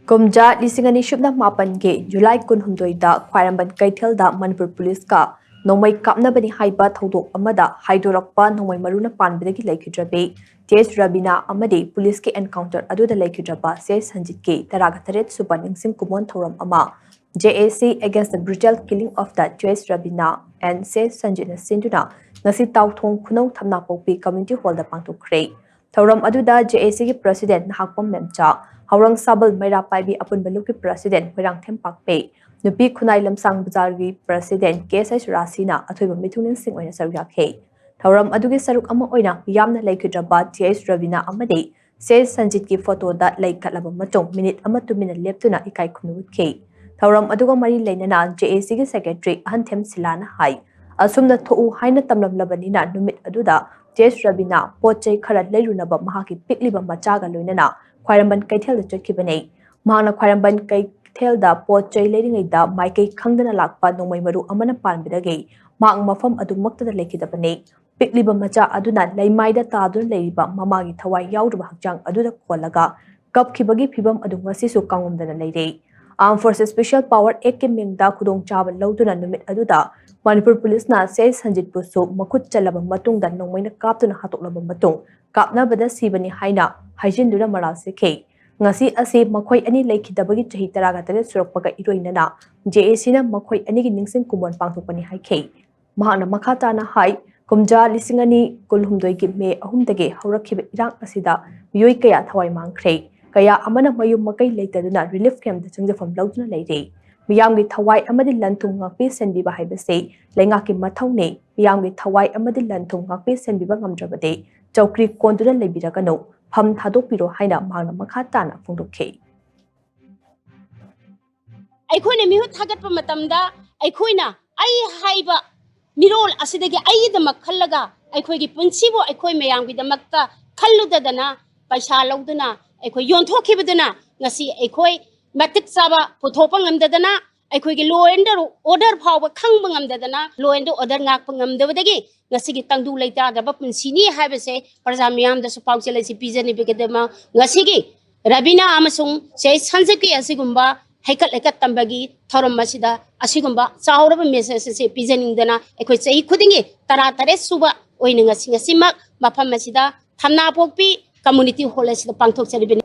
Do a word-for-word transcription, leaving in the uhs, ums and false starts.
ꯀꯨꯝꯖꯥ ꯂꯤꯁꯤꯡ ꯑꯅꯤ ꯁꯨꯞꯅ ꯃꯥꯄꯟꯒꯤ ꯖꯨꯂꯥꯏ ꯀꯨꯟꯍꯨꯝꯗꯣꯏꯗ ꯈ꯭ꯋꯥꯏꯔꯝꯕꯟ ꯀꯩꯊꯦꯜꯗ ꯃꯅꯤꯄꯨꯔ ꯄꯨꯂꯤꯁꯀ ꯅꯣꯡꯃꯩ ꯀꯥꯞꯅꯕꯅꯤ ꯍꯥꯏꯕ ꯊꯧꯗꯣꯛ ꯑꯃꯗ ꯍꯥꯏꯗꯣꯔꯛꯄ ꯅꯣꯡꯃꯩ ꯃꯔꯨꯅ ꯄꯥꯟꯕꯗꯒꯤ ꯂꯩꯈꯤꯗ꯭ꯔꯕꯤ ꯇꯤ ꯑꯦꯁ ꯔꯕꯤꯅꯥ ꯑꯃꯗꯤ ꯄꯨꯂꯤꯁꯀꯤ encounter ꯑꯗꯨꯗ ꯂꯩꯈꯤꯗ꯭ꯔꯕ ꯁꯤ ꯑꯦꯁ ꯁꯟꯖꯤꯠꯀꯤ ꯇꯔꯥꯒ ꯇꯔꯦꯠ ꯁꯨꯕ ꯅꯤꯡꯁꯤꯡ ꯀꯨꯝꯑꯣꯟ ꯊꯧꯔꯝ ꯑꯃ J A C Against the Brutal Killing of the T S Rabina and C S Sanjitꯅ ꯁꯤꯟꯗꯨꯅ ꯉꯁꯤ ꯇꯥꯎꯊꯣꯡ ꯈꯨꯅꯧ ꯊꯝꯅꯥꯄꯣꯛꯄꯤ community hallꯗ ꯄꯥꯡꯊꯣꯛꯈ꯭ꯔꯦ꯫ ꯊꯧꯔꯝ ꯑꯗꯨꯗ J A Cꯒꯤ president ꯅꯍꯥꯛꯄꯝ ꯃꯦꯝꯆꯥ, ꯍꯥꯎꯔꯪ ꯁꯥꯕꯜ ꯃꯩꯔꯥ ꯄꯥꯏꯕꯤ ꯑꯄꯨꯟꯕ ꯂꯨꯞꯀꯤ president ꯃꯣꯏꯔꯥꯡꯊꯦꯝ ꯄꯥꯛꯄꯤ, ꯅꯨꯄꯤ ꯈꯨꯟꯅꯥꯏ ꯂꯝꯁꯥꯡ ꯕꯖꯥꯔꯒꯤ president ꯀꯦ ꯑꯦꯁ ꯑꯥꯏ ꯁꯨꯔꯥꯁꯤꯅ ꯑꯊꯣꯏꯕ ꯃꯤꯊꯨꯡꯂꯦꯟꯁꯤꯡ ꯑꯣꯏꯅ ꯁꯔꯨꯛ ꯌꯥꯈꯤ꯫ ꯊꯧꯔꯝ ꯑꯗꯨꯒꯤ ꯁꯔꯨꯛ ꯑꯃ ꯑꯣꯏꯅ ꯃꯤꯌꯥꯝꯅ ꯂꯩꯈꯤꯗ꯭ꯔꯕ ꯇꯤ ꯑꯦꯁ ꯔꯕꯤꯅꯥ ꯑꯃꯗꯤ ꯁꯤ ꯑꯦꯁ ꯁꯟꯖꯤꯠꯀꯤ photoꯗ ꯂꯩ ꯀꯠꯂꯕ ꯃꯇꯨꯡ minute ꯑꯃ ꯇꯨꯃꯤꯟꯅ ꯂꯦꯞꯇꯨꯅ ꯏꯀꯥꯏ ꯈꯨꯝꯅꯕ ꯎꯠꯈꯤ꯫ ꯊꯧꯔꯝ ꯑꯗꯨꯒ ꯃꯔꯤ ꯂꯩꯅꯅ J A Cꯒꯤ secretary ꯑꯍꯟꯊꯦꯝ ꯁꯤꯂꯥꯅ ꯍꯥꯏ, ꯑꯁꯨꯝꯅ ꯊꯣꯛꯎ ꯍꯥꯏꯅ ꯇꯝꯂꯝꯂꯕꯅꯤꯅ ꯅꯨꯃꯤꯠ ꯑꯗꯨꯗ ꯇꯤ ꯑꯦꯁ ꯔꯕꯤꯅꯥ ꯄꯣꯠ ꯆꯩ ꯈꯔ ꯂꯩꯔꯨꯅꯕ ꯃꯍꯥꯛꯀꯤ ꯄꯤꯛꯂꯤꯕ ꯃꯆꯥꯒ ꯂꯣꯏꯅꯅ ꯈ꯭ꯋꯥꯏꯔꯝꯕꯟ ꯀꯩꯊꯦꯜꯗ ꯆꯠꯈꯤꯕꯅꯤ꯫ ꯃꯍꯥꯛꯅ ꯈ꯭ꯋꯥꯏꯔꯝꯕꯟ ꯀꯩꯊꯦꯜꯗ ꯄꯣꯠ ꯆꯩ ꯂꯩꯔꯤꯉꯩꯗ ꯃꯥꯏꯀꯩ ꯈꯪꯗꯅ ꯂꯥꯛꯄ ꯅꯣꯡꯃꯩ ꯃꯔꯨ ꯑꯃꯅ ꯄꯥꯟꯕꯗꯒꯤ ꯃꯍꯥꯛ ꯃꯐꯝ ꯑꯗꯨꯃꯛꯇꯗ ꯂꯩꯈꯤꯗꯕꯅꯤ꯫ ꯄꯤꯛꯂꯤꯕ ꯃꯆꯥ ꯑꯗꯨꯅ ꯂꯩꯃꯥꯏꯗ ꯇꯥꯗꯨꯅ ꯂꯩꯔꯤꯕ ꯃꯃꯥꯒꯤ ꯊꯋꯥꯏ ꯌꯥꯎꯗ꯭ꯔꯕ ꯍꯛꯆꯥꯡ ꯑꯗꯨꯗ ꯀꯣꯜꯂꯒ ꯀꯞꯈꯤꯕꯒꯤ ꯐꯤꯕꯝ ꯑꯗꯨ ꯉꯁꯤꯁꯨ ꯀꯥꯡꯉꯝꯗꯅ ꯂꯩꯔꯤ꯫ Armed Forces Special Power Actꯀꯤ ꯃꯤꯡꯗ ꯈꯨꯗꯣꯡꯆꯥꯕ ꯂꯧꯗꯨꯅ ꯅꯨꯃꯤꯠ ꯑꯗꯨꯗ ꯃꯅꯤꯄꯨꯔ ꯄꯨꯂꯤꯁꯅ ꯁꯤ ꯑꯦꯁ ꯁꯟꯖꯤꯠꯄꯨꯁꯨ ꯃꯈꯨꯠ ꯆꯜꯂꯕ ꯃꯇꯨꯡꯗ ꯅꯣꯡꯃꯩꯅ ꯀꯥꯞꯇꯨꯅ ꯍꯥꯠꯇꯣꯛꯂꯕ ꯃꯇꯨꯡ ꯀꯥꯞꯅꯕꯗ ꯁꯤꯕꯅꯤ ꯍꯥꯏꯅ ꯍꯥꯏꯖꯤꯟꯗꯨꯅ ꯃꯔꯥꯜ ꯁꯤꯈꯤ꯫ ꯉꯁꯤ ꯑꯁꯤ ꯃꯈꯣꯏ ꯑꯅꯤ ꯂꯩꯈꯤꯗꯕꯒꯤ ꯆꯍꯤ ꯇꯔꯥꯒ ꯇꯔꯦꯠ ꯁꯨꯔꯛꯄꯒ ꯏꯔꯣꯏꯅꯅ J A Cꯅ ꯃꯈꯣꯏ ꯑꯅꯤꯒꯤ ꯅꯤꯡꯁꯤꯡ ꯀꯨꯝꯑꯣꯟ ꯄꯥꯡꯊꯣꯛꯄꯅꯤ ꯍꯥꯏꯈꯤ꯫ ꯃꯍꯥꯛꯅ ꯃꯈꯥ ꯇꯥꯅ ꯍꯥꯏ, ꯀꯨꯝꯖꯥ ꯂꯤꯁꯤꯡ ꯑꯅꯤ ꯀꯨꯟꯍꯨꯝꯗꯣꯏꯒꯤ ꯃꯦ ꯑꯍꯨꯝꯗꯒꯤ ꯍꯧꯔꯛꯈꯤꯕ ꯏꯔꯥꯡ ꯑꯁꯤꯗ ꯃꯤꯑꯣꯏ ꯀꯌꯥ ꯊꯋꯥꯏ ꯃꯥꯡꯈ꯭ꯔꯦ꯫ ꯀꯌꯥ ꯑꯃꯅ ꯃꯌꯨꯝ ꯃꯀꯩ ꯂꯩꯇꯗꯨꯅ relief campꯇ ꯆꯪꯖꯐꯝ ꯂꯧꯗꯨꯅ ꯂꯩꯔꯦ꯫ ꯃꯤꯌꯥꯝꯒꯤ ꯊꯋꯥꯏ ꯑꯃꯗꯤ ꯂꯟ ꯊꯨꯝ ꯉꯥꯛꯄꯤ ꯁꯦꯟꯕꯤꯕ ꯍꯥꯏꯕꯁꯤ ꯂꯩꯉꯥꯛꯀꯤ ꯃꯊꯧꯅꯤ꯫ ꯃꯤꯌꯥꯝꯒꯤ ꯊꯋꯥꯏ ꯑꯃꯗꯤ ꯂꯟ ꯊꯨꯝ ꯉꯥꯛꯄꯤ ꯁꯦꯟꯕꯤꯕ ꯉꯝꯗ꯭ꯔꯕꯗꯤ ꯆꯧꯀ꯭ꯔꯤ ꯀꯣꯟꯗꯨꯅ ꯂꯩꯕꯤꯔꯒꯅꯨ, ꯐꯝ ꯊꯥꯗꯣꯛꯄꯤꯔꯣ ꯍꯥꯏꯅ ꯃꯍꯥꯛꯅ ꯃꯈꯥ ꯇꯥꯅ ꯐꯣꯡꯗꯣꯛꯈꯤ꯫ ꯑꯩꯈꯣꯏꯅ ꯃꯤꯍꯨꯠ ꯊꯥꯒꯠꯄ ꯃꯇꯝꯗ ꯑꯩꯈꯣꯏꯅ ꯑꯩ ꯍꯥꯏꯕ ꯃꯤꯔꯣꯜ ꯑꯁꯤꯗꯒꯤ ꯑꯩꯒꯤꯗꯃꯛ ꯈꯜꯂꯒ ꯑꯩꯈꯣꯏꯒꯤ ꯄꯨꯟꯁꯤꯕꯨ ꯑꯩꯈꯣꯏ ꯃꯌꯥꯝꯒꯤꯗꯃꯛꯇ ꯈꯜꯂꯨꯗꯗꯅ ꯄꯩꯁꯥ ꯂꯧꯗꯨꯅ ꯑꯩꯈꯣꯏ ꯌꯣꯟꯊꯣꯛꯈꯤꯕꯗꯨꯅ ꯉꯁꯤ ꯑꯩꯈꯣꯏ ꯃꯇꯤꯛ ꯆꯥꯕ ꯄꯨꯊꯣꯛꯄ ꯉꯝꯗꯗꯅ ꯑꯩꯈꯣꯏꯒꯤ law and order ꯐꯥꯎꯕ ꯈꯪꯕ ꯉꯝꯗꯗꯅ law and order ꯉꯥꯛꯄ ꯉꯝꯗꯕꯗꯒꯤ ꯉꯁꯤꯒꯤ ꯇꯪꯗꯨ ꯂꯩꯇꯥꯗꯕ ꯄꯨꯟꯁꯤꯅꯤ ꯍꯥꯏꯕꯁꯦ ꯄ꯭ꯔꯖꯥ ꯃꯤꯌꯥꯝꯗꯁꯨ ꯄꯥꯎꯖꯦꯜ ꯑꯁꯤ ꯄꯤꯖꯅꯕꯒꯤꯗꯃꯛ ꯉꯁꯤꯒꯤ ꯔꯕꯤꯅꯥ ꯑꯃꯁꯨꯡ ꯆꯦ ꯁꯟꯖꯤꯠꯀꯤ ꯑꯁꯤꯒꯨꯝꯕ ꯍꯩꯀꯠ ꯂꯩꯀꯠ ꯇꯝꯕꯒꯤ ꯊꯧꯔꯝ ꯑꯁꯤꯗ ꯑꯁꯤꯒꯨꯝꯕ ꯆꯥꯎꯔꯕ message ꯑꯁꯤ ꯄꯤꯖꯅꯤꯡꯗꯅ ꯑꯩꯈꯣꯏ ꯆꯍꯤ ꯈꯨꯗꯤꯡꯒꯤ ꯇꯔꯥ ꯇꯔꯦꯠ ꯁꯨꯕ ꯑꯣꯏꯅ ꯉꯁꯤ, ꯉꯁꯤꯃꯛ ꯃꯐꯝ ꯑꯁꯤꯗ ꯊꯝꯅꯥꯄꯣꯛꯄꯤ community hall ꯑꯁꯤꯗ ꯄꯥꯡꯊꯣꯛꯆꯔꯤꯕꯅꯤ꯫